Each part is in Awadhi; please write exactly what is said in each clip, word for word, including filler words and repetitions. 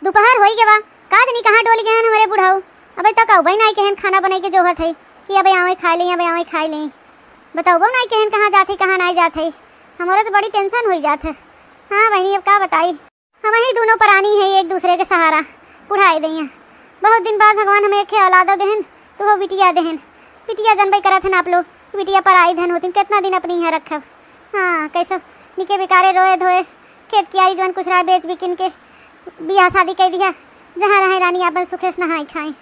दोपहर होई गवा, का जनी कहाँ डोल गए हैं हमरे बुढ़ऊ। अबे तक अउबे नाई केहन खाना बनाई के जोहत है कि अबे आवे खाए लें, अबे आवे खाए लें। बताउबो नाई केहन कहाँ जात है, कहाँ नाई जात है। हमरे तो बड़ी tension होई जात है। हाँ बहिनी, अब का बताई, हम ही दोनों परानी है एक दूसरे के सहारा, बुढ़ाई दइया। बहुत दिन बाद भगवान हमें एक औलादो देहन, तो हो बिटिया देहन। बिटिया जनबे करत हन आप लोग, बिटिया पराई धन होतिन, कितना दिन अपनी यहाँ रखब। हाँ, कैसो निके बेकारे रोए धोए, खेत कियारी जवन कुछ रहा बेच बिकिन के बियाह शादी कर दिया, जहाँ रहे रानी आपन सुखे से नहाई खाई।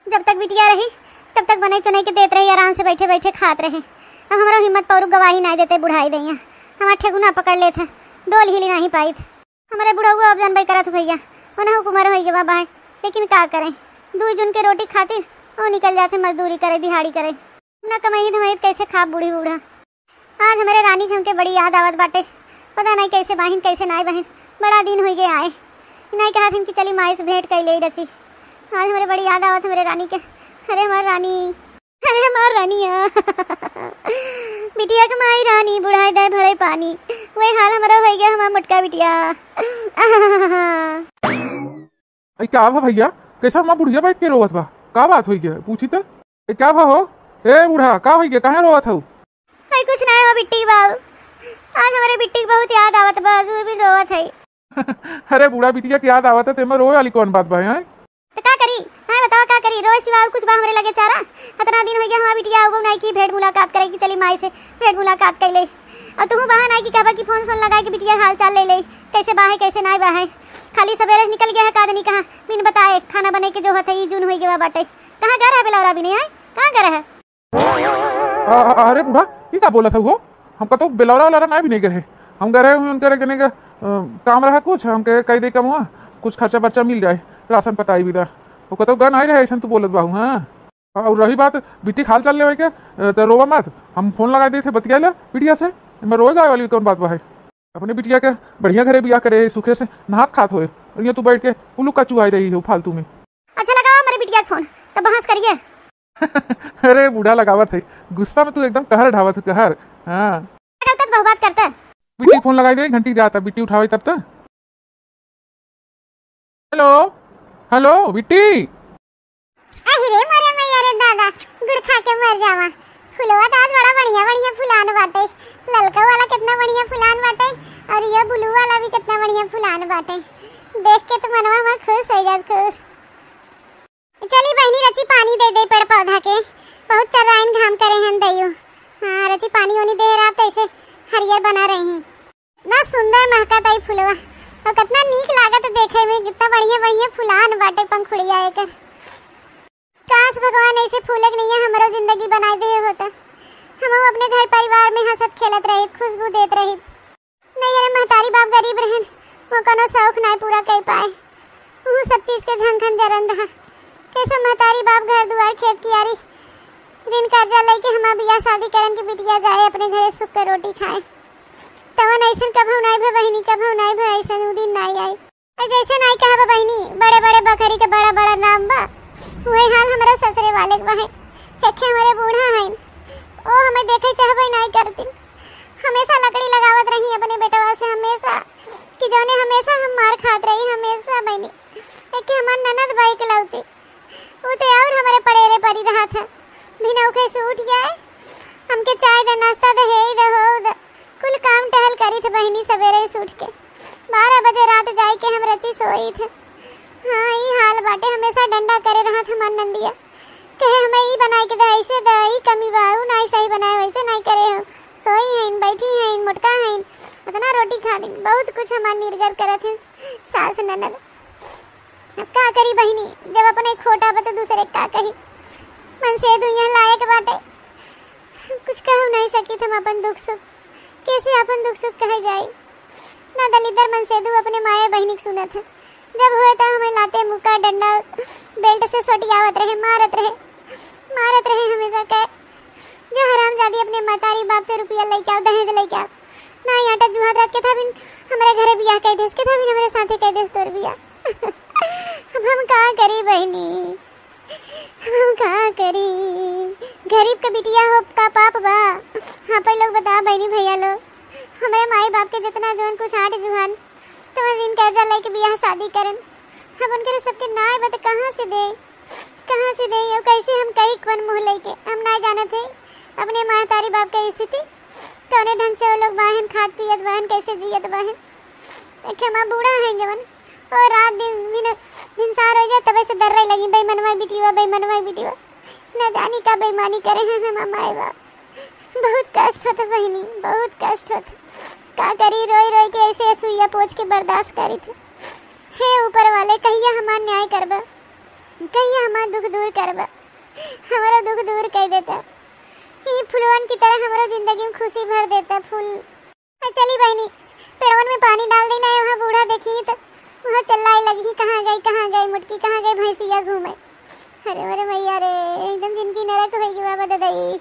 जब तक बिटिया रही तब तक बने चुने के देत रही, आराम से बैठे बैठे खात रहे। अब हमरो हिम्मत पौरुख गवाही नाई देते बुढ़ाई दइया, हमार ठेगुना पकड़ लेत है, डोल हिली नाहीं पाइत। हमरे बुढ़ऊ अब जनबे करत भइया, उनहु कुमर होई गवा बाय, लेकिन का करें, दुई जून के रोटी खातिर वो निकल जाते मजदूरी करे, दिहाड़ी करे। ना कमाई धमाई कैसे खाब बूढ़ी बूढ़ा। आज हमरे रानी के हमके बड़ी याद आवत बाटे, पता नाई कैसे बाहिन कैसे नाई बहिन, बड़ा दिन होई गए आए। नाई कहत हन कि चली माई से भेंट कर ले रची। आज हमरे बड़ी याद आवत हमरे रानी के। अरे हमार रानी, अरे हमार रानिया। बिटिया के माई रानी बुढ़ाई दे भरे पानी, वही हाल हमारा होई गया हमार मोटका बिटिया। आई का भा भइया, कैसा माँ बुढ़िया बैठ के रोवत बा? का बात होई गया, पूछी त। ए का भा हो? ए बूढ़ा, का होई गया, काहे रोवत हऊ? अरे कुछ नाई हो बिट्टी बाबू, आज हमरे बिट्टी के बहुत याद आवत बा, आज वो भी रोवत है। अरे बूढ़ा बिटिया के याद आवत है, तेमे रोए वाली कौन बात बा, हैं? तो का करी? हाँ बतावा का करी, रोए सिवा और कुछ बा हमरे लगे चारा? इतना दिन हो गया हमार बिटिया अउबो नाई की भेंट मुलाकात करे कि चली माई से भेंट मुलाकात कर ले। और तुहू बहा नाई कि कहबा कि फोन सोन लगाए कि बिटिया हाल चाल ले ले, कैसे बा है कैसे नाई बा है। खाली सवेरे से निकल गया है का जनी कहाँ, बिन बताए खाना बने के जोहत है, ई जून हो गया बाटे। कहाँ गए रहे बेलौरा बिने आए, कहाँ गए रहे? आ, आ, अरे बूढ़ा, ई का बोलत हऊ हो? हम कतौ बेलौरा उलौरा नाई बिने गए रहे। हम गए रहे उनके एक जने के, अ, काम रहा कुछ, हमके कही दे कमवा, कुछ खर्चा बर्चा मिल जाए, राशन पता आई बिदा। वो कतौ गए नाई रहे, ऐसन तू बोलत बाहू, हाँ? और रही बात बिट्टी के हाल चाल लेवे के, अ, त रोवा मत, हम फोन लगाई देत है, बतिया ले बिटिया से। एमे रोए गावे वाली कौन बात बा है? अपने बिटिया के बढ़िया घरे बियाह करे है, सुखे से नहात खात होए, और ये तू बैठ के उल्लू का चुआई रही हो फालतू में। अच्छा लगावा हमरे बिटिया के फोन, तब बहस करिए। अरे बूढ़ा लगावत है, गुस्सा में तू एकदम कहर ढावत है, कहर। हाँ। तब तक बहु बात करते। बिट्टी फोन लगाई दे, घंटी जाता, बिट्टी उठावे तब तक। हेलो, हेलो बिट्टी। अहि रे मोरे मैया रे दादा, गुड़ खा के मर जावा। फुलवा तो आज बड़ा बढ़िया बढ़िया फुलान बाटे, ललका वाला कितना बढ़िया फुलान बाटे, और ये ब्लू वाला भी कितना बढ़िया फुलान बाटे। देख के तो मनवा में खुश हो जात, खुश। चली बहिनी रची पानी दे दे पेड़ पौधा के, बहुत चर्राइन घाम करे हन दइयो। हाँ रची पानी ओनी दे रहा तो ऐसे हरियर बना रही। इतना सुंदर महकत आई फुलवा, और कितना नीक लागत देखे में, कितना बढ़िया बढ़िया फुलान बाटे पंखुड़िया एकर। काश भगवान ऐसे फूले के नैया हमरो जिंदगी बनाए दे होता, हम अपने घर परिवार में हंसत खेलत रही, खुशबू देत रही। नहीं अरे महतारी बाप गरीब रहन, वो कोनो शौक नाय पूरा कर पाए, वो सब चीज के झंखन जरन रहा। कैसे महतारी बाप घर दुआर खेत कियारी ऋण कर्जा लेके हमार बियाह शादी करन की बिटिया जाए अपने घरे सुख के रोटी खाए। तवन ऐसन कभऊ नाय भे बहिनी, कभऊ नाय भे ऐसन, उ दिन नाय आई। ऐ जैसे नाय कहबे बहिनी, बड़े बड़े बकरी के बड़ा बड़ा नाम बा, उहे हाल हमरे ससुरे वाले के बा है। देखे हमरे बूढ़ा हईन, ओ हमें देखे चाहबे नाय करतीन। हमेशा लकड़ी लगावत रही अपने बेटवा से, हमेशा कि जौने हमेशा हम मार खात रही, हमेशा बहिनी। एक हमार ननद बा इकलौती, उ ते और हमरे पड़ेरे परी रहत है। भिनौखे से उठ जाए, हमके चाय दे, नाश्ता दे, हे दे, हो दे, कुल काम टहल करी थे बहिनी। सवेरे से उठ के बारह बजे रात जाए के हम रची सोई थे। हाँ, ई हाल बाटे, हमेशा डंडा करे रहत हमार नंदिया, कहे हमें ई बनाए के दे, ऐसे दे, ई कमी बा, ऊ नाई सही बनाए, वैसे नाई करे हो, सोई हैं, बैठी हैं, मोटका हैं, इतना रोटी खा दिन, बहुत कुछ हमार निर्गर करत हैं सास ननद। अब का करी बहिनी, जब अपने खोटा बा तो दूसरे का कही। मनसेधु यहाँ लायक बाटे, कुछ कह नहीं सकित हम अपन दुख सुख, कैसे अपन दुख सुख कहे जाई। ना दलिद्दर मनसेधु अपने माए बहिनी के सुनत है। जब होए तो हमें लाते मुक्का डंडा बेल्ट से सोटियावत रहे, मारत रहे, मारत रहे हमेशा कहे, जो हरामजादी अपने मतारी बाप से रुपया लेके आओ, दहेज लेके आओ। ना ई आटा जुहात रात के था बिन हमरे घरे बियाह कह देस, के था बिन हमरे साथे कह देस तोर बियाह। अब हम का करी बहिनी, अब हम का करी? गरीब के बिटिया हो का पाप बा? हाँ, पे लोग बता बहिनी भैया लोग, हमरे माई बाप के जितना जौन कुछ आठ जुहान तवन ऋण कर्जा लेके बियाह शादी करन। अब उनकरे सबके नाई बा त कहाँ से दे, कहाँ से दे? और कैसे हम कई कौन मुँह लेके? हम ना जानत है अपने महतारी बाप के स्थिति, कौने ढंग से वो लोग बाहन खात पियत बाहन, कैसे जियत बाहन। देखे, हम बूढ़ा हैं जवन, और रात दिन भिन-, भिनसार हो जाए तबे से दर्रे लगी, "बेईमनवा बिटिया, बेईमनवा बिटिया।" ना जानी का बेईमानी करे हैं हम माए बाप। बहुत कष्ट होत बहिनी, बहुत कष्ट होत। का करी, रोई रोई के ऐसे सुइया पोछ के बर्दाश्त करी थे। हे ऊपर वाले, कहिया हमार न्याय करबा, कहिया हमार दुख दूर करबा, हमारा दुख दूर कर देता। ये फुलवन की तरह हमारा जिंदगी में खुशी भर देता फूल। आ, चली बहिनी, पेड़वन में पानी डाल दी ना, वहाँ बूढ़ा देखी तो वहाँ चिल्लाए लगी, "कहाँ गई, कहाँ गई मोटकी, कहाँ गई भैंसिया घूमे?" अरे, अरे मैया रे, एकदम जिंदगी नरक होई गई बाबा ददाई।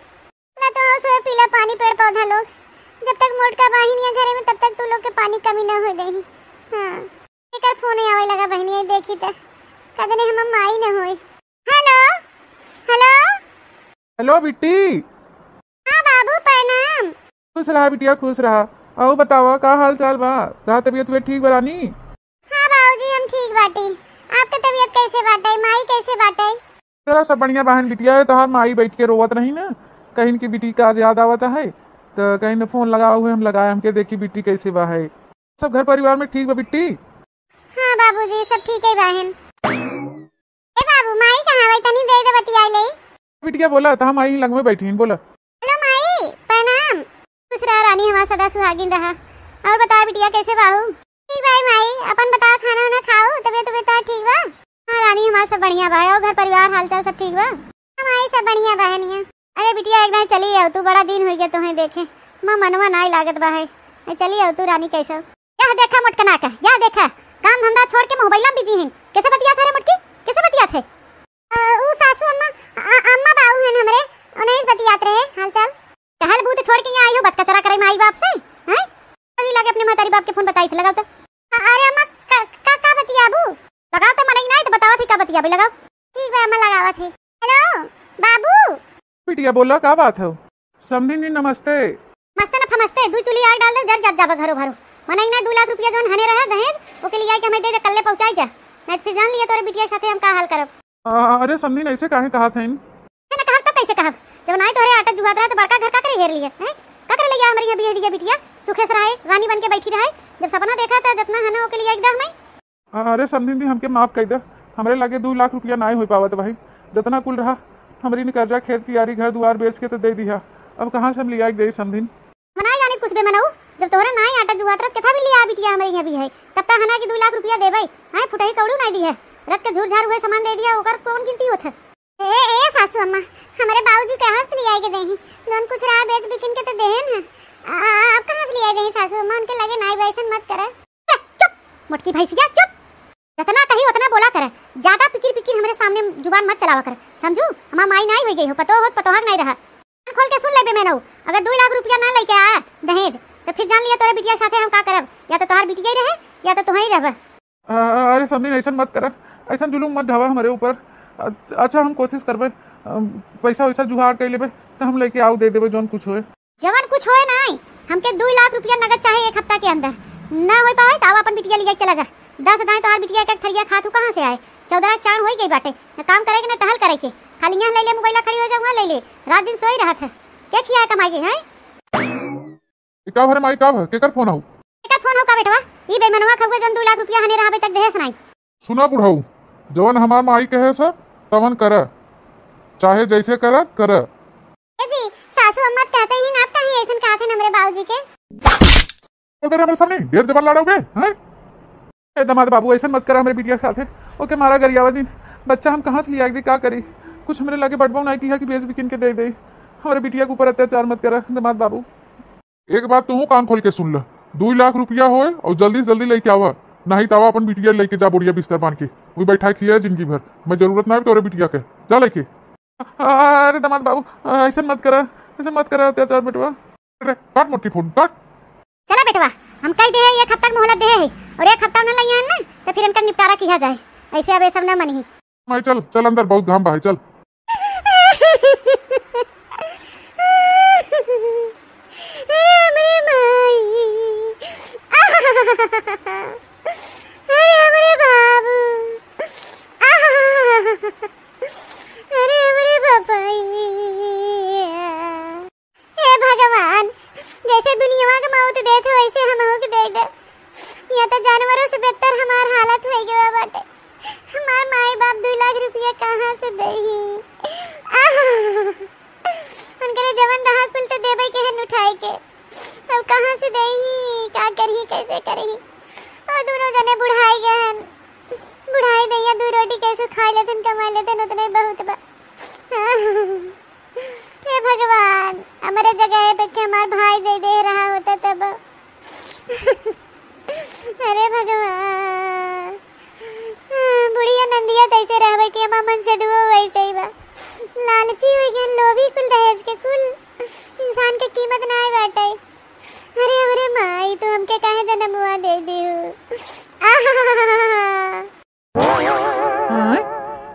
ला तो आओ सोए पीला पानी पेड़ पौधा लोग, जब तक मोटका बाहिन या घरे में तब तक तू लोग के पानी कमी ना हो जाई। हाँ, एकर फोन आवे लगा बहिनी, देखी त कदने हम माई न होई। हेलो, हेलो। हेलो बिट्टी। हाँ बाबू, प्रणाम। खुश रहा बिटिया, खुश रहा। अउ बतावा, का हाल चाल बा? तोहार तबीयत उबीयत ठीक बा रानी? हाँ बाबूजी, हम ठीक बाटी। आपके तबीयत कैसे बाटे? माई कैसे बाटे? जरा सब बढ़िया बहन बिटिया है, तोहार माई बैठ के रोवत रही ना, कहिन कि बिट्टी का आज याद आवत है, तो कहिन फोन लगावा हुए हम लगाए, हमके देखी बिट्टी कैसे बा है। सब घर परिवार में ठीक बा बिट्टी? हाँ बाबूजी, सब ठीक है बहन। ए बाबू, माई कहाँ बाई? तनी दे दे बतियाई ले। बिटिया बोला, तो हम आई लग में बैठी हैं, बोला। हेलो माई, प्रणाम। खुश रहा रानी, हमार सदा सुहागिन रहा। और बता बिटिया, कैसे बाहू? ठीक बाई माई, अपन बताओ, खाना वाना खाओ, तबीयत तबीयत तो ठीक बा? हाँ रानी, हमार सब बढ़िया बा। और घर परिवार हालचाल सब ठीक बा? हाँ माई, सब बढ़िया बा है निया। अरे बिटिया, एक दाईं चली आओ तू, बड़ा दिन होइ गया तोहें देखे, माँ मनवा नाई लागत बा है। ए, चली आओ तू रानी, कैसे? या देखा मोटकना का, या देखा, काम धंधा छोड़ के मोबाइल में बिजी हैं। कैसे बतियात है रे मोटकी, कैसे बतियात है? आ, ऊ सासू अम्मा, आ, अम्मा बाऊ हैं हमरे, उन्हें बतियात रहे हाल चाल। टहल बूत छोड़ के यहाँ आई हो, बतकचरा करे माई बाप से, हैं? अभी लगे अपने महतारी बाप के फोन बताई थे, लगाओ तो। अ-, अरे अम्मा, का, का, का बतियाबू? लगाओ तो मनई ना, तो बतावत है का बतियाबे, लगाओ। ठीक बा अम्मा, लगावत है। हेलो, बाबू। बिटिया बोला, का बात है? समधिन जी नमस्ते। मस्ते न फमस्ते, दू चुली आग डाल दे, जर जर जाबा घरो भरो। मनई ना दू लाख रुपया जौन हने रहा दहेज, ओके लियाई के हमें दे दे, कल्ले पहुँचाई जा, नहीं तो फिर जान लिया तोरे बिटिया के साथे हम का हाल करब। आ, अरे समधिन, ऐसे काहे कहा था इन? है ना, कहब तब कैसे कहब? जब नाई तोहरे आटा जुआत रहा तो बड़का घर का करे घेर लिए, हैं? का करे ले गया हमारी यहाँ बिया दिया बिटिया? सुखे से रहे, रानी बन के बैठी रहे। जब सपना देखा था जितना है ना ओके लियाई के दे हमें। अरे समधिन दी, हमके माफ कर दे, हमरे लगे दू लाख रुपया नाई हो पावत भाई। जितना कुल रहा, हमरी निकर्जा खेत कियारी घर दुआर बेच के तो दे दिया, अब कहाँ से हम लियाई के दे समधिन? मनाई जानित कुछ बे मनऊ, जब तोहरे नाई आटा जुआत रहत, केथा भी लिया बिटिया हमरे यहाँ भी है, तब ता हना कि दू लाख रुपया देबै, हैं, फुटही कौड़ू नाई दी है, रच के झूर झार हुए सामान दे दिया, ओकर कौन गिनती होत है? ए, ए, सासू अम्मा, हमरे बाबूजी कहाँ से लियाई के देही? जौन कुछ रहा बेच बिकिन के तो देहे न। आ, आ, आप कहाँ से लियाई देही सासू अम्मा? उनके लगे नाई बा, ऐसन मत करे। ए, चुप, मोटकी भैंसिया, चुप। जितना कही उतना बोला करे, ज्यादा पिकिर पिकिर हमरे सामने जुबान मत चलावा करे, समझू? हमार माई नाई होई गई हो, पतोह होत पतोहक नाई रहा। कान खोल के सुन ले बे मेनऊ, अगर दू लाख रुपया ना लेके आया दहेज, तो फिर जान लिया तोरे बिटिया के साथे हम का करब, या तो तोहार बिटिया ही रहे, या तो तोहई रहबे। आ, अरे समधिन, ऐसन मत करा, ऐसन जुलुम मत ढावा हमरे ऊपर। अ-, अच्छा, हम कोशिश करबे, अ, पैसा वैसा जुगाड़ कर लेबे, तो हम लेके आऊ, दे देबे जौन कुछ होए। जवन कुछ होए नाई, हमके दू लाख रुपया नगद चाहे एक हफ्ता के अंदर। ना हो पावे तो आओ अपन बिटिया लिया के चला जा। दस दाएं तोहार बिटिया के थरिया खात हूँ कहाँ से आए? चौदह चाण होई गई बाटे, न काम करे के न टहल करे के। खाली यहाँ ले ले मोबाइल खड़ी हो जा, वहाँ ले ले, रात दिन सोई रहत है। के खिया कमाई के हैं? ई का भरे माई, का भर? केकर फोन हौ? केकर फोन हौ का बेटवा? ई बेमनवा खउआ जौन दू लाख रुपया हने रहबे तक देहे सुनाई। सुना बुढ़ऊ, जवन हमार माई कहे स, तवन कर, चाहे जैसे कर, कर। ए जी, सासू अम्मा कहते ही ना, आप काहे ऐसन कहत हैं हमरे बाबूजी के? बोल रहे हमरे सामने, ढेर जबान लड़ाओगे, हैं? ए दमाद बाबू, ऐसन मत करा हमरे बिटिया के साथे। ओके मारा गरियावा जिन। बच्चा हम कहाँ से लिया के दे, का करी? कुछ हमरे लगे बटबो नहीं किया कि बेच बिकिन के दे दे। हमरे बिटिया के ऊपर अत्याचार मत करा दमाद बाबू। एक बात तू कान खोल के सुन ल, दू लाख रुपया होए और जल्दी से जल्दी लेके आवा, नहीं तो आवा अपन बिटिया लेके जा बोरिया बिस्तर बांध के, वही बैठा खिया जिंदगी भर। मैं जरूरत ना है तोरे बिटिया के, जा लेके। अरे दमाद बाबू, ऐसन मत करा, ऐसन मत करा अत्याचार बेटवा। अरे काट मोटी फोन काट। चला बेटवा, हम कह दे हैं, एक हफ्ता के मोहलत दे हैं और एक हफ्ता में न लइया ना, तो फिर इनका निपटारा किया जाए। ऐसे अब ये सब न मनी। माई चल, चल अंदर, बहुत घाम बा है, चल। ए हमरे माई, ए हमरे बाबू,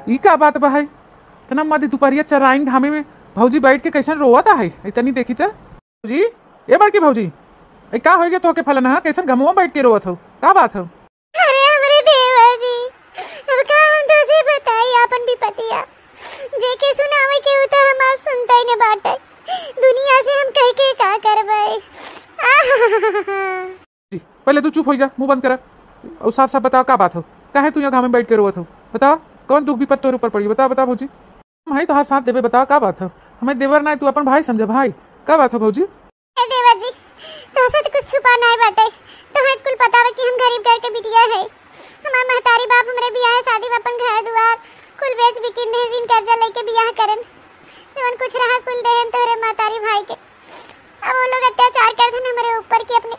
ई का बात बा है? इतना मध्य दुपहरिया चराइन घामे में भौजी बैठ के कैसन रोवत है? ए तनी देखी त। भौजी, ए बड़की भौजी, ए का होइ गया तोहके फलन, हाँ? कैसन घमवा बैठ के रोवत हो? का बात हो? अरे हमरे देवर जी, अब का हम तोसे बताई आपन विपतिया? जेके सुनावे के उ त हमार सुनता ही न बाटे। दुनिया से हम कह के का करबे? आहा। जी, पहले तू चुप होइ जा, मुंह बंद करा। और साफ साफ बताओ का बात हो? काहे तू यहाँ घामे में बैठ के रोवत हो? बताओ, कौन दुख विपत तोहरे ऊपर पड़ी? बताओ, बताओ भौजी। हम हई तोहार साथ देबे, बताओ का बात हो? हमें देवर ना, तू अपन भाई समझे भाई। का बात हो भौजी? ए देवर जी, तोहसे त कुछ छुपा नाय बाटे, तोहे त कुल पता बा कि हम गरीब घर के बिटिया है। हमार महतारी बाप हमरे बियाह शादी में अपन घर दुआर कुल बेच बिकिन दे, ऋण कर्जा लेके बियाह करन। जवन कुछ रहा कुल देहन तोहरे महतारी भाई के। अब वो लोग अत्याचार करथन हमरे ऊपर कि अपने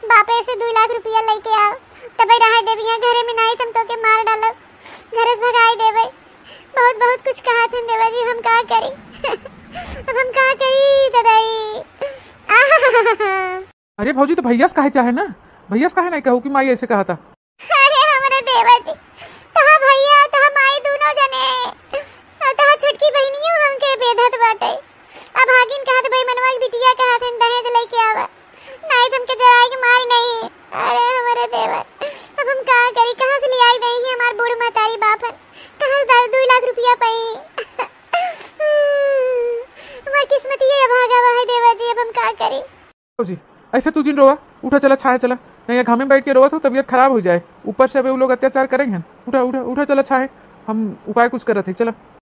बापे से दुई लाख रुपया लेके आओ, तबे रहे देब यहाँ घरे में, नाहीं त हम तोके मार डालब, घरे से भगाई देबे। बहुत बहुत कुछ कहत हन देवर जी, हम का करी? अब हम का करी ददाई? आहा। अरे भौजी, तो भैया से काहे चाहे ना, भैया से काहे नहीं कहू कि माई ऐसे कहा था? अरे हमरे देवर जी, तोहार भैया, तोहार माई दोनों जने, और तोहार छोटकी बहिनियो हमके बेधत बाटे। अब भागिन कहत भाई मनवा के बिटिया कहत हन दहेज लेके आवा, नाहीं त हमके जराई के मारी नहीं। अरे हमरे देवर, अब हम का करी, कहाँ से लियाई नहीं है हमार बूढ़ महतारी बाप हन, कहाँ से दुई लाख रुपया पाई? हमार किस्मत ये भागा हुआ है देवर जी, अब हम का करी? भौजी, ऐसे तू जिन रोवा, उठा चला छाहे चला। नहीं, ये घामे में बैठ के रोवत हो, तबीयत खराब हो जाए। ऊपर से अबे उ लोग अत्याचार करेंगे। उठा, उठा, उठा चला छाहे, हम उपाय कुछ करत है, चला।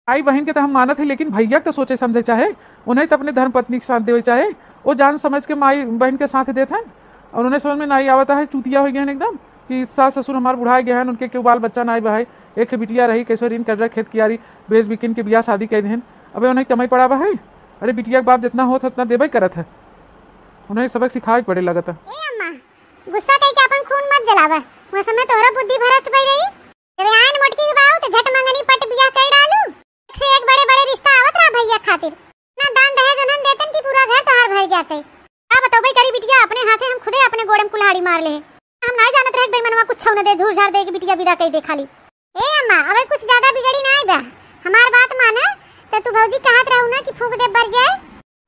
आई बहन के तो हम मानत है, लेकिन भैया के तो सोचे समझे चाहे, उन्हें तो अपने धर्म पत्नी के साथ देवे चाहे। वो जान समझ के माई बहन के साथ देत हन, और उन्हें समझ में नहीं आवता है, चूतिया हो गए हैं एकदम। कि सास ससुर हमार बुढ़ाए गए हैं, उनके केहू बाल बच्चा नाई बा है, एक बिटिया रही, कैसे ऋण कर्जा खेत कियारी बेच बिकिन के बियाह शादी कइ देहन। अबे उन्हें कमाई पड़ा बा है। अरे बिटिया के बाप जितना होत है उतना देबे करत है, उन्हें सबक सिखावे पड़े लगत है। ए अम्मा, गुस्सा कई के अपन खून मत जलावा, वह समय तोहरा बुद्धि भ्रष्ट भई रही। जब आयन मोटकी के बाऊ तो झट मंगनी पट बियाह कर डालू। एक से एक बड़े बड़े रिश्ता आवत रहा भैया खातिर। ना दान दहेज उन्हन देतन कि पूरा घर तोहार भर जाते। का बतौबे करी बिटिया, अपने हाथे हम खुदे अपने गोड़े में कुल्हाड़ी मार ले। हम नाय जानत रहे कि बेईमनवा कुछ न दे, झूर झार दे के बिटिया विदा कई दे खाली। ए अम्मा, अबे कुछ ज्यादा बिगड़ी नाय बा। हमार बात माने, त तू भौजी कहत रहू ना कि फूंक दे बर जाए,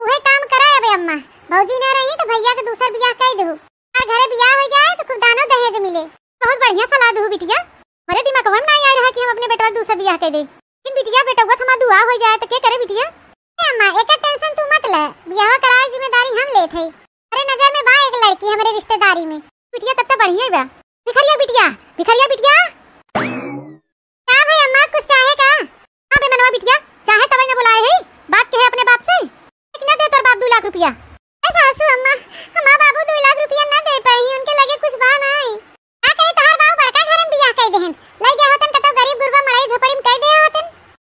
उहे काम करे अबे अम्मा। भौजी ना रही त भैया के दूसर बियाह कई देहू। और घरे बियाह हो जाए त खूब दानो दहेज मिले। बहुत बढ़िया सलाह देहू बिटिया। हमरे दिमागवा में नाय आए रहा कि हम अपने बेटवा के दूसर बियाह कई दे। लेकिन बिटिया, बेटवा हमार दुआ हो जाए त के करे बिटिया? ए अम्मा, एकर tension तू मत ले, बियाह कराए जिम्मेदारी हम लेत हई। अरे नजर में बा एक लड़की हमरे रिश्तेदारी में। बिटिया तब तो बढ़िया ही बा। भिखरिया बिटिया, भिखरिया बिटिया। का भाई अम्मा, कुछ चाहे का? हाँ बे मनवा बिटिया, चाहे तबे न बुलाए है, बात कहे अपने बाप से। कितना दे तोर बाप दो लाख रुपया? ए सासू अम्मा, हमार बाबू दो लाख रुपया ना दे पाई, उनके लगे कुछ बा नाई। का कही तोहार बाबू बड़का घर में बियाह कई देहन, लई गए होतन कतौ गरीब गुरबा मड़ई झोपड़ी में कई दे होतन।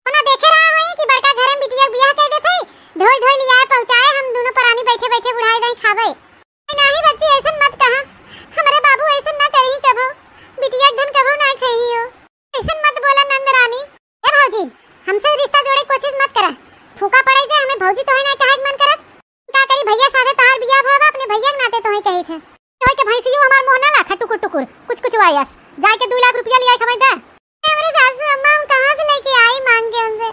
ओना देखे रहा होई कि बड़का घर में बिटिया के बियाह कई देत है, धोई धोई लियाए पहुँचाए, हम दोनों परानी बैठे बैठे बुढ़ाई दाई खाबे। ए नाही बच्ची, ऐसन मत कहा, हमरे बाबू ऐसन ना करी कभो, बिटिया के धन कभो ना खई हो। ऐसन मत बोला नंद रानी। ए भौजी, हमसे रिश्ता जोड़े के कोशिश मत करा। फूका पड़े जे हमें भौजी तोहे ना कहे के मन करत। का करी भैया साथे तोहार बियाह भवा, अपने भैया के नाते तोहे कही थे। तोहे के भैंसियो हमार मुंह ना लाखा टुकुर टुकुर, कुछ कुछ वायस। जाए के दो लाख रुपया लिया हमें दे। ए हमरे सासू अम्मा हम कहाँ से लेके आई मांग के उनसे?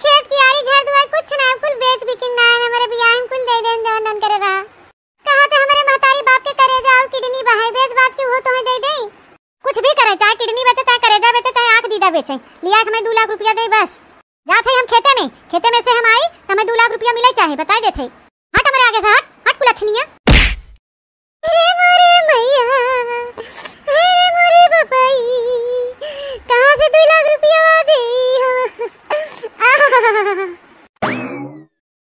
खेत कियारी घर दुआर कुछ ना, कुल बेच बिकिन ना है, हमारे बियाह में कुल दे देन जवन नन करे रहा। कहा थे हमारे महतारी बाप के करेजा और किडनी बहाई, बेच बाच के वो तोहे दे दे। कुछ भी करे, चाहे किडनी बेचे, चाहे करेजा बेचे, चाहे आँख दीदा बेचे, लिया के हमें दो लाख रुपया दे बस। जात है हम खेते में, खेते में से हम आई तो हमें दो लाख रुपया मिले चाहे, बताई देत है। हट हमारे आगे से, हट, हट कुलक्षणिया। हे मोरे मैया, हे मोरे बपाई, कहाँ से दो लाख रुपया दे हो? आहा।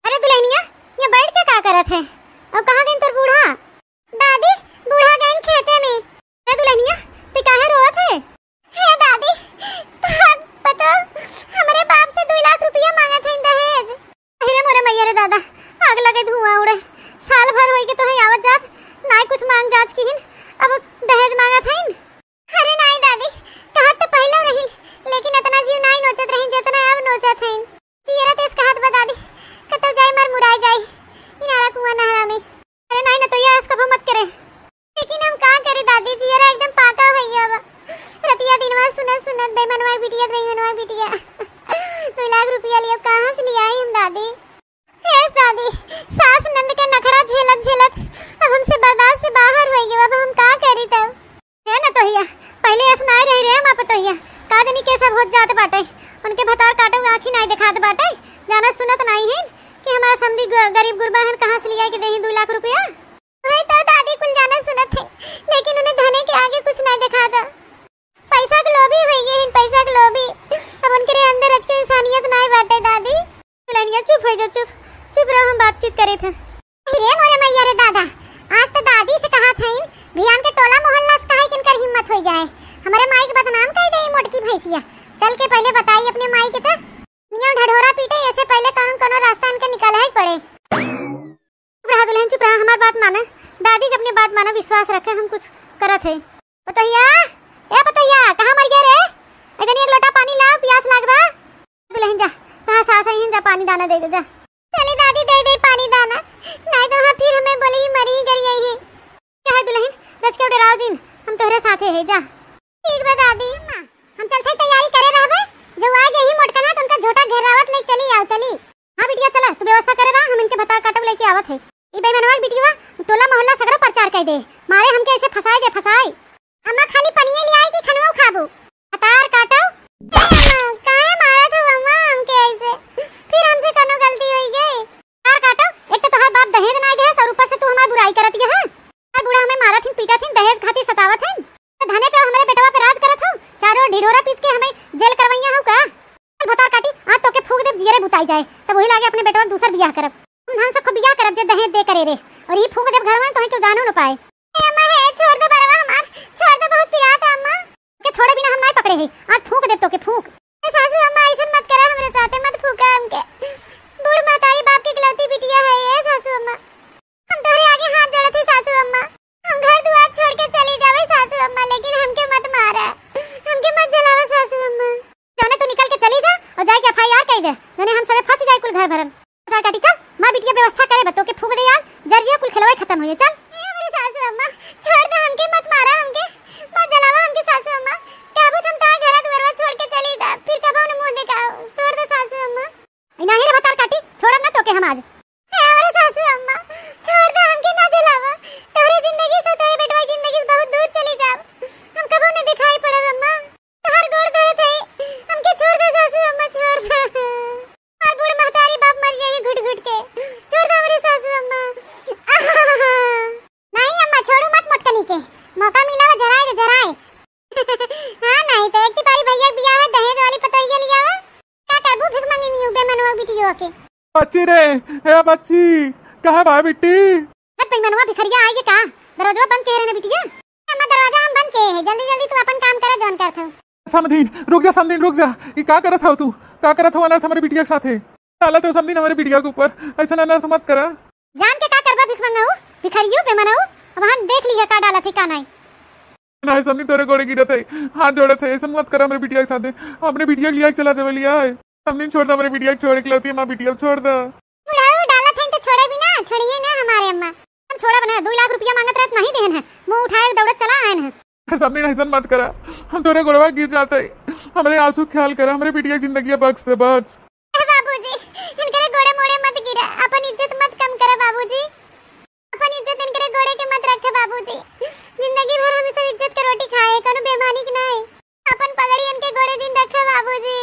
अरे दुल्हनिया, ये बैठ के का करत है? और कहाँ गइन तोर बूढ़ा? दादी, बूढ़ा गइन खेते में। अरे दुल्हनिया, तू काहे रोवत है? हे दादी, तोहार पतो हमरे बाप से दो लाख रुपया मांगत है दहेज। अरे मोरे मैया रे दादा, आग लगे धुआं उड़े। साल भर होई के तोहे आवत जात, नाय कुछ मांग जांच किहिन, अब दहेज मांगत हइन। अरे नाई दादी, मनवा बिटिया, रही मनवा बिटिया। दो लाख रुपया लियो, कहाँ से लियाई हम दादी? हे दादी, सास नंद के नखरा झेलत झेलत अब हमसे बर्दाश्त से बाहर होइ गए, अब हम का करी तब? हे नतोहिया, पहिले ऐस नाई रही रे माँ पतोहिया, का जानी के सब होत जात बाटे। उनके भतार काटो आँखी नाई देखात बाटे, जाना सुनत नाई है कि हमार समधी ग-, गरीब गुरबा हन, कहाँ से लिया के देही दो लाख रुपया? वही तो दादी कुल जाना सुनत है, लेकिन उन्हें धने के आगे कुछ नाई देखाता। पैसा के लोभी होइ गए हैं, पैसा के लोभी। अब उनके रे अंदर आज के इंसानियत नाई बाटे दादी। दुल्हनिया चुप होइ जा, चुप, चुप रहो, हम बातचीत करे थे। अरे मोरे मैया रे दादा, आज तो दादी से कहा था इन भियान के टोला मोहल्ला से कहा कि इनकर हिम्मत होइ जाए, हमारे माई के बदनाम कर दे मोटकी भैंसिया। चल के पहिले बताई अपने माई के तो। नियम ढढोरा पीटे, ऐसे पहिले कौन कौन रास्ता इनके निकाले है पड़े। चुप रहा दुल्हन, चुप रहा, हमार बात माने। दादी के अपने बात माने, विश्वास रखे, हम कुछ करत है। पतोहिया, ए पतोहिया, कहाँ मर गया रे? इधर एक लोटा पानी लाओ, प्यास लाग बा। दुल्हन जा, कहाँ सास आई हैं, जा पानी दाना दे दे, जा। चले दादी, दे दे पानी दाना, नहीं तो वहाँ फिर हमें बोले ही मरी गई है। क्या है दुल्हन, रच के डराओ जिन, हम तोहरे साथे है, जा। ठीक बा दादी। अम्मा, हम चलते तैयारी करे रहबे, जो आ जाही मोटकना तो उनका झोटा घेरावत ले चली आओ, चली। हाँ बिटिया चला, तू व्यवस्था करे रहा, हम इनके भतार काटब लेके आवत है। ई बेईमानवा के बिटिया टोला मोहल्ला सगरो प्रचार कर दे, मारे हमके ऐसे फंसाए दे, फंसाए। अम्मा खाली पनिये ले आई कि खनवा खाबू? भतार काटो। ए अम्मा, काहे मारत हो अम्मा हमके ऐसे? फिर हमसे कनो गलती होई गई? भतार काटो, एक तो तोहार बाप दहेज ना दे और ऊपर से तू हमार बुराई करत है। हमार बूढ़ा हमें मारत हिन, पीटत हिन, दहेज खातिर सतावत हिन। तो धने पे हमरे बेटवा पे राज करत हो, चारों ओर ढिढोरा पीस के हमें जेल करवैया हो का? चल भतार काटी, आज तोके फूंक देब जियरे बुताई जाए, तब वही लागे अपने बेटवा दूसर बियाह करब। हम हम सबको बियाह करब जे दहेज दे करे रे, और ई फूंक देब घर में, तोहे क्यों जानो न पाए। ए अम्मा हे, छोड़ दो बरवा हमार, छोड़ दो, बहुत पिरात है अम्मा। के छोड़े बिना हम नाई पकड़े है, आज फूंक देब तोके फूंक। ए सासू अम्मा, ऐसन मत करा हमरे साथे, मत फूंका हमके। बूढ़ महतारी बाप के इकलौती बिटिया है ये सासू अम्मा। हम तोहरे आगे हाथ जोड़त है सासू अम्मा। हम घर दुआर छोड़ के चली जावे सासू अम्मा, लेकिन हमके मत मारा, हमके मत जलावा सासू अम्मा। जौने तू निकल के चली जा और जाके एफ आई आर कई दे, जौने हम सबे फंस जाए कुल घर भरन। चल काटी चल, माँ बिटिया व्यवस्था करे बा, तोके फूंक दे आज, जर जिया कुल खेलवे खत्म हो जाए, चल। ए हमरे सासू अम्मा, छोड़ दे हमके, मत मारा हमके, मत जलावा हमके सासू अम्मा। कहबू त हम तोहार घरा दुआरवा छोड़ के चली जा, फिर कबो न मुंह देखाओ, छोड़ दे सासू अम्मा। ई नाही रे भतार काटी, छोड़ब ना तोके हम आज। हे हमरे सासू अम्मा, छोड़ दे हमके, ना जलावा। तोहरे जिंदगी से, तोहरे बेटवा की जिंदगी से बहुत दूर चली जाब। हम कबो न दिखाई पड़ब अम्मा। तोहर गोड़ धरत है, हमके छोड़ दे सासू अम्मा, छोड़ दे। और बूढ़ महतारी बाप मर जाई घुट घुट के। छोड़ दे हमरे सासू अम्मा। आहा। नहीं अम्मा, छोड़ू मत मोटकनी के। मौका मिला बा, जराए दे, जराए। हाँ, नहीं तो एक तिपारी भैया के बियाह है, दहेज वाली पतोहिया लिया बा। का करबू भिख मांगी मियू बेमनवा बिटियो के? बच्ची रे, ए बच्ची, कहाँ बा बिट्टी? हट बेईमानवा भिखरिया आई के का? दरवाजा बंद के रहे ना बिटिया। अम्मा दरवाजा हम बंद के है, जल्दी जल्दी तू अपन काम करे जौन करत हो। समधीन, रुक जा समधीन, रुक जा। ई का करत हो तू? का करत हो अनर्थ हमरे बिटिया के साथे? डालत हो समधीन हमरे बिटिया के ऊपर, ऐसा अनर्थ मत करा। जान के का करबा भिख मंगाऊ, भिखारियो बेमनाऊ, अब हम देख ली है का डालत है का नाई। नाई समधी तोरे गोड़े गिरत है, हाथ जोड़त है, ऐसन मत करा हमरे बिटिया के साथे। हमरे बिटिया के लिया के चला जावे लिया है। समधी छोड़ दे हमरे बिटिया के, छोड़ इकलौती माँ बिटिया छोड़ दे। बुढ़ऊ डालत है तो छोड़े भी ना, छोड़िए ना हमारे अम्मा। हम छोड़ब ना, दो लाख रुपया मांगत रहत नहीं देहन है, मुंह उठाए दौड़त चला आयन है। समधी ऐसन मत करा, हम तोरे गोड़वा गिर जाते, हमरे आंसू ख्याल करा, हमरे बिटिया के जिंदगी बख्श दे बख्श। ए बाबूजी, इनकरे गोड़े मोड़े मत गिरा, अपन इज्जत मत कम करा बाबूजी, अपन इज्जत इनकरे गोड़े के मत रखे बाबूजी। जिंदगी भर हम सब इज्जत के रोटी खाए, कोनो बेमानी के नाय। अपन पगड़ी इनके गोड़े दिन रखे बाबूजी।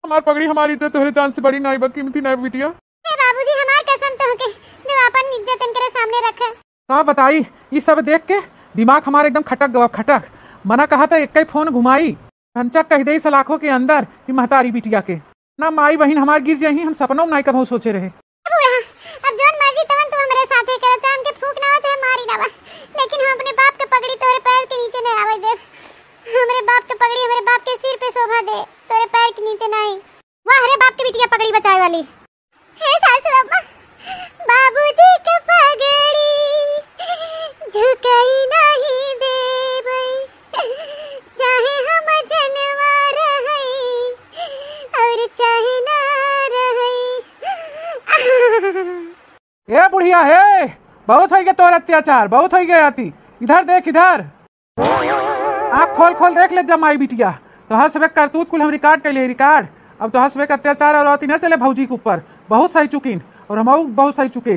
हमार पगड़ी हमार इज्जत तोहरे जान से बड़ी नाय बा, कीमती नाय बिटिया। ए बाबूजी, हमार कसम तोहके, जो अपन इज्जत इनकरे सामने रखे। का बताई, ई सब देख के दिमाग हमार एकदम खटक गवा, खटक। मना कहा था एक ही फोन घुमाई, ढंचक कह दे सलाखों के अंदर कि महतारी बिटिया के। ना माई बहिन हमार गिर जाही, हम सपनों में नाई कबहू सोचे रहे। बूढ़ा, अब जौन मर्जी तवन तू हमरे साथे कर, चाहे हमके फूंक ना हो, चाहे मारी ना बा, लेकिन हम अपने बाप के पगड़ी तोरे पैर के नीचे नहीं आवे देब। हमरे बाप के पगड़ी हमरे बाप के सिर पे शोभा दे, तोरे पैर के नीचे नहीं। वाह रे बाप के बिटिया पगड़ी बचाए वाली। हे सासू अम्मा, बाबूजी के पगड़ी झुकाई नहीं देबै, चाहे हम जनवा रहै और चाहे ना रहै। ए बुढ़िया हे, बहुत होइ गया तोर अत्याचार, बहुत होइ गया अति। इधर देख, इधर। आँख खोल खोल देख ले जमाई बिटिया, तोहार सबे करतूत कुल हम record कइले, record। अब तोहार सबे के अत्याचार और अति न चले भौजी के ऊपर। बहुत सही चुकीन, और हमहू बहुत सही चुके।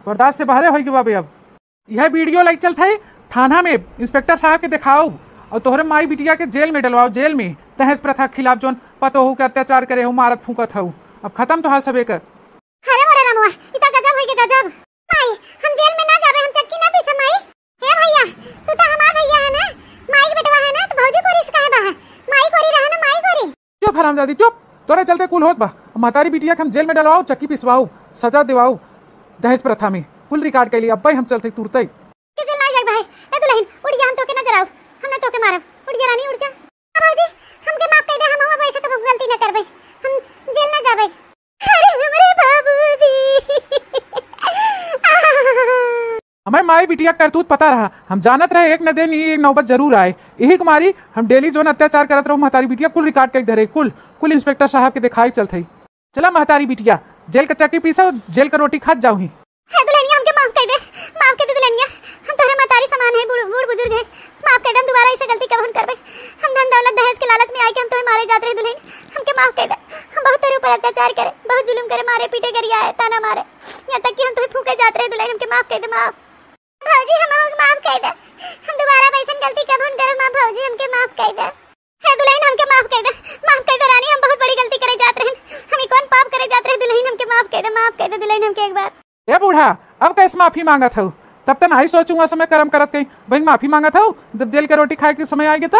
बर्दाश्त से बहरे होइ गए बाबे अब। यह video लइके चलत हई थाना में, inspector साहब के देखाउब और तोहरे माई बिटिया के जेल में डलवाउब, जेल में। दहेज प्रथा के खिलाफ जौन पतोहू के अत्याचार करे हो, मारत फूंकत हऊ, अब खत्म तोहार सबे कर। अरे मोरे रमुआ, ई त गजब होइ गए, गजब। माई, हम जेल में ना जाबे, हम चक्की ना पीसब माई। हे भैया, तू त हमार भैया है ना, माई के बेटवा है ना, त भौजी कोरी से काहे बा है? माई कोरी रहे ना, माई कोरी। चुप हरामजादी, चुप। तोरे चलते कुल होत बा। महतारी बिटिया के हम जेल में डलवाउब, चक्की पिसवाउब, सजा देवाउब। दहेज प्रथा में कुल record कइली, अब्बे हम चलत हई तुरतई। के जेल ना जाए भाई। ए दुल्हन, उड़ जा, हम तोके ना जराउब, हम ना तोके मारब। उड़ जा रानी, उड़ जा। भौजी, हमके माफ कइ दे, हम अब ऐसे कबो गलती ना करबे, हम जेल ना जाबे। अरे हमरे बाबूजी। हमें माई बिटिया करतूत पता रहा, हम जानत रहे एक न दिन ई नौबत जरूर आए। यही कुमारी हम daily जौन अत्याचार करत रहू, महतारी बिटिया कुल record कइ धरे, कुल, कुल inspector साहब के देखाई चलत हई। चला महतारी बिटिया, जेल के चक्की पीसा, जेल के रोटी खात जाओ ही। हे दुल्हनिया, हमके माफ कइ दे, माफ कइ दे दुल्हनिया, हम तोहरे महतारी समान है, बूढ़, बूढ़ बुजुर्ग है, माफ कइ दे, हम दोबारा ऐसे गलती कबहूँ न करबे। हम धन दौलत दहेज के लालच में आइके हम तोहे मारे जात रहे दुल्हन, हमके माफ कइ दे। हम बहुत तोहरे ऊपर अत्याचार करे, बहुत जुल्म करे, मारे पीटे, गरियाए, ताना मारे, यहाँ तक कि हम तोहे फूंके जात रहे दुल्हन, हमके माफ कइ दे, माफ। भौजी, हम हमके माफ कइ दे, हम दोबारा वैसन गलती कबहूँ न करब, माँ भौजी, हमके माफ कइ दे। हे दुल्हन, हमके माफ कइ दे, माफ कइ दे रानी, हम बहुत बड़ी गलती करे जात रहन, हम ई कौन पाप करे जात रहे दुल्हन, हमके माफ कइ दे, माफ कइ दे दुल्हन, हमके एक बार। ए बूढ़ा, अब कैसे माफी मांगत हऊ? तब त नाही सोचू, उस समय करम करत कहीं, वही माफी मांगत हऊ, जब जेल के रोटी खाए के समय आइगे त।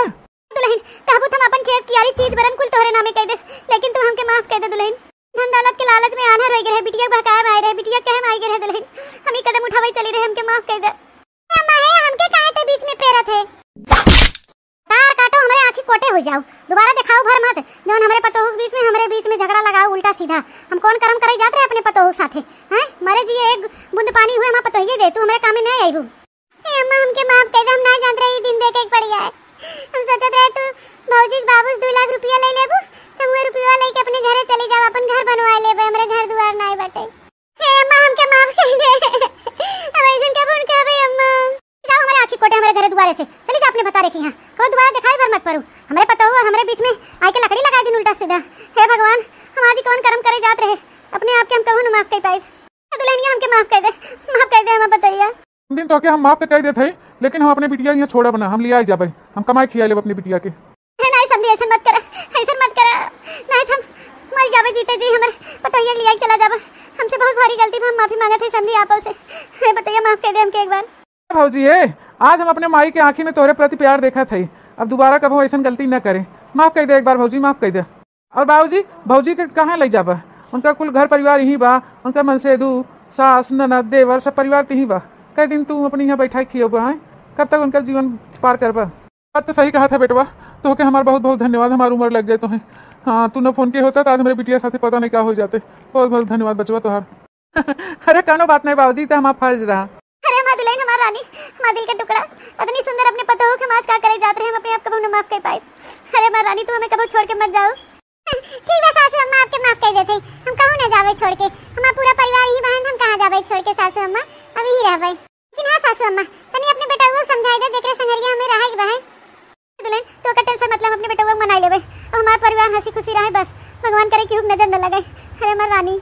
दुल्हन, कहबू त हम अपन खेत कियारी चीज बरन कुल तोहरे नामे कइ दे, लेकिन तू हमके माफ कइ दे दुल्हन। धन दौलत के लालच में आन्हर होइ गए रहे, बिटिया के बहकाए में आए रहे, बिटिया के कहे में आइ गए रहे दुल्हन, हम ई कदम उठावे चली रहे, हमके माफ कइ दे। ए अम्मा हे, हमके काहे ते बीच में पेरत है? तार काटो, हमरे आँखी कोटे होइ जाओ। दोबारा देखाओ भर मत, जौन हमरे पतोहू के बीच में, हमरे बीच में झगड़ा लगाओ उल्टा सीधा। हम कौन करम करे जात रहे अपने पतोहू के साथे? हैं? मरे जिए एक बूंद पानी हुए हमार पतोहिए दे, तू हमरे कामे नहीं आइबू। ए अम्मा, हमके माफ कइ दे, हम ना जानत रहे ई दिन देखे के पड़ जाए। हम सोचत रहे तू भौजी के बाबू से दू लाख रुपया ले लेबू, त उहे रुपया लेके अपने घरे चली जाओ, अपन घर बनवा लेबे, हमरे घर दुआर नाई बाटे। हे अम्मा, हमके माफ कइ दे। अब ऐसन कबहूँ न कहबे अम्मा। जाओ हमरे आँखी कोटे हमरे घरे दुआरे से। चली जा अपने भतारे के यहाँ। कबो दोबारा देखाई भर मत पड़ू। हमरे पतोहू और हमरे बीच में आइके लकड़ी लगाइ दिन उल्टा सीधा। हे भगवान, हम आज ही कौन करम करे जात रहे। अपने आप के हम कबहूँ न माफ कइ पाइब। दुल्हनिया हमके माफ कइ दे। माफ कइ दे हमार पतोहिया। दिन तोहके हम माफ त कइ देत हई, लेकिन हम अपने बिटिया के यहाँ छोड़ब ना, हम लियाइ जाबे। हम कमाइ खियाइ लेब अपने बिटिया के। हे नाई समधी, ऐसन मत करा, ऐसन मत करा, नाई त हम मर जाबे जीते जी, हमर पतोहिया के लियाइ चला जाबे। हमसे बहुत भारी गलती बा, हम माफी मांगत हई समधी आपो से। हे पतोहिया, माफ कइ दे हमके एक बार। भौजी, ए, आज हम अपने माई के आँखी में तोहरे प्रति प्यार देखत हई, अब दोबारा कबहूँ ऐसन गलती न करे, माफ कइ दे एक बार भौजी, माफ कइ दे। और बाबूजी, भौजी के कहाँ लइ जाबा? उनका कुल घर परिवार यहीं बा, उनका मनसेधू, सास, ननद, देवर, सब परिवार त यहीं बा। कई दिन तू अपने यहाँ बैठा खियौबा, हैं? कब तक उनका जीवन पार करबा? बात त सही कहत ह बेटवा, तोहके हमार बहुत बहुत धन्यवाद, हमार उमर लग जाए तोहे। हाँ, तू न फोन के होता त आज हमरे बिटिया साथे पता नहीं का होइ जाते। बहुत बहुत धन्यवाद बचवा तोहार। अरे कौनो बात नहीं बाबूजी, त हमार फर्ज रहा। अरे हमार दुल्हन, हमार रानी, हमार दिल के टुकड़ा, इतनी सुंदर अपने पतोहू के हम आज का करे जात रहे, हम अपने आप कबहूँ न माफ कर पाए। अरे हमार रानी, तू हमें कबहूँ छोड़ के मत जाओ। ठीक बा सासू अम्मा, आपके माफ कर देते, हम कहूँ न जाबे छोड़ के, हमार पूरा परिवार यही बहन, हम कहाँ जाबे छोड़ के सासू अम्मा, अब यही रहबे। लेकिन हाँ सासू अम्मा, तनी अपने बेटउआ के समझाई दे, जेकरे संगरिया हमें रहे के बा। दुल्हन, तू ओकर tension मत ले, हम अपने बेटउआ के मनाई लेबे। अब हमार परिवार हंसी खुशी रहे बस। भगवान करे केहू के नजर न लगे। अरे हमार रानी।